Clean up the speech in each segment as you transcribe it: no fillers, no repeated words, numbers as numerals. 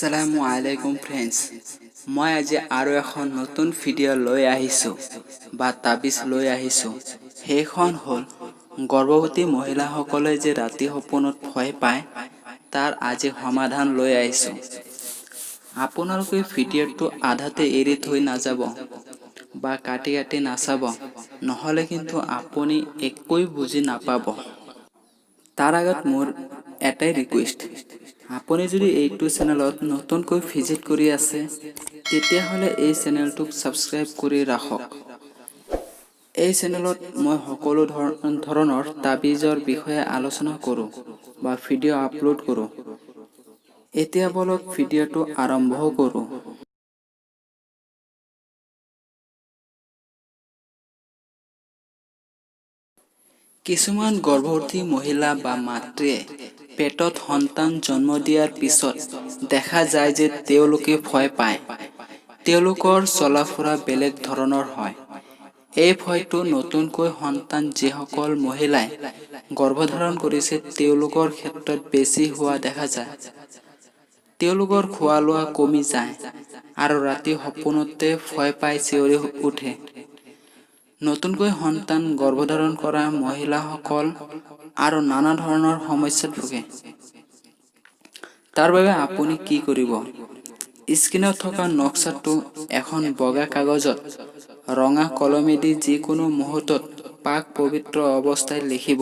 আসসালামু আলাইকুম ফ্ৰেণ্ডছ, মই আজি আৰু এখন নতুন ভিডিঅ' লৈ আহিছোঁ বা তাবিজ লৈ আহিছোঁ। সেইখন হ'ল গৰ্ভৱতী মহিলাসকলে যে ৰাতি সপোনত ভয় পায়, তাৰ আজি সমাধান লৈ আহিছোঁ। আপোনালোকে ভিডিঅ'টো আধাতে এৰি থৈ নাযাব বা কাটি কাটি নাচাব, নহ'লে কিন্তু আপুনি একোৱেই বুজি নাপাব। তাৰ আগত মোৰ এটাই ৰিকুৱেষ্ট, আপুনি যদি এইটো চেনেলত নতুনকৈ ভিজিট কৰি আছে, তেতিয়াহ'লে এই চেনেলটোক ছাবস্ক্ৰাইব কৰি ৰাখক। এই চেনেলত মই সকলো ধৰণৰ তাবিজৰ বিষয়ে আলোচনা কৰোঁ বা ভিডিঅ' আপলোড কৰোঁ। এতিয়া বলক, ভিডিঅ'টো আৰম্ভ কৰোঁ। কিছুমান গৰ্ভৱতী মহিলা বা মাতৃয়ে পেটত সন্তান জন্ম দিয়াৰ পিছত দেখা যায় যে তেওঁলোকে ভয় পায়। তেওঁলোকৰ চলা-ফুৰা বেলেগ ধৰণৰ হয়। এই ভয়টো নতুনকৈ সন্তান যিসকল মহিলাই গৰ্ভধাৰণ কৰিছে, তেওঁলোকৰ ক্ষেত্ৰত বেছি হোৱা দেখা যায়। তেওঁলোকৰ খোৱা লোৱা কমি যায় আৰু ৰাতি সপোনতে ভয় পাই চিঞৰি উঠে। নতুনকৈ সন্তান গৰ্ভধাৰণ কৰা মহিলাসকল আৰু নানা ধৰণৰ সমস্যাত ভোগে। তাৰ বাবে আপুনি কি কৰিব? স্ক্ৰীণত থকা নক্সাটো এখন বগা কাগজত ৰঙা কলমেদি যিকোনো মুহূৰ্তত পাক পবিত্ৰ অৱস্থাত লিখিব।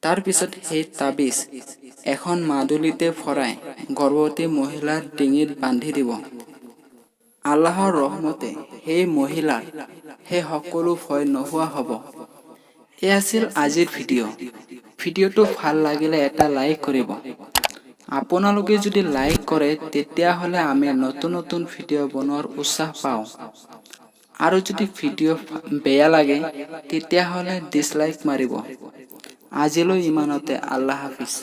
তাৰ পিছত সেই তাবিজ এখন মাদুলিতে ভৰাই গৰ্ভৱতী মহিলাৰ ডিঙিত বান্ধি দিব। আল্লাহৰ ৰহমতে সেই মহিলাৰ সেই সকলো ভয় নোহোৱা হ'ব। এই আছিল আজিৰ ভিডিঅ'। ভিডিঅ'টো ভাল লাগিলে এটা লাইক কৰিব। আপোনালোকে যদি লাইক কৰে, তেতিয়াহ'লে আমি নতুন নতুন ভিডিঅ' বনোৱাৰ উৎসাহ পাওঁ আৰু যদি ভিডিঅ' বেয়া লাগে, তেতিয়াহ'লে ডিছলাইক মাৰিব। আজিলৈ ইমানতে। আল্লাহ হাফিজ।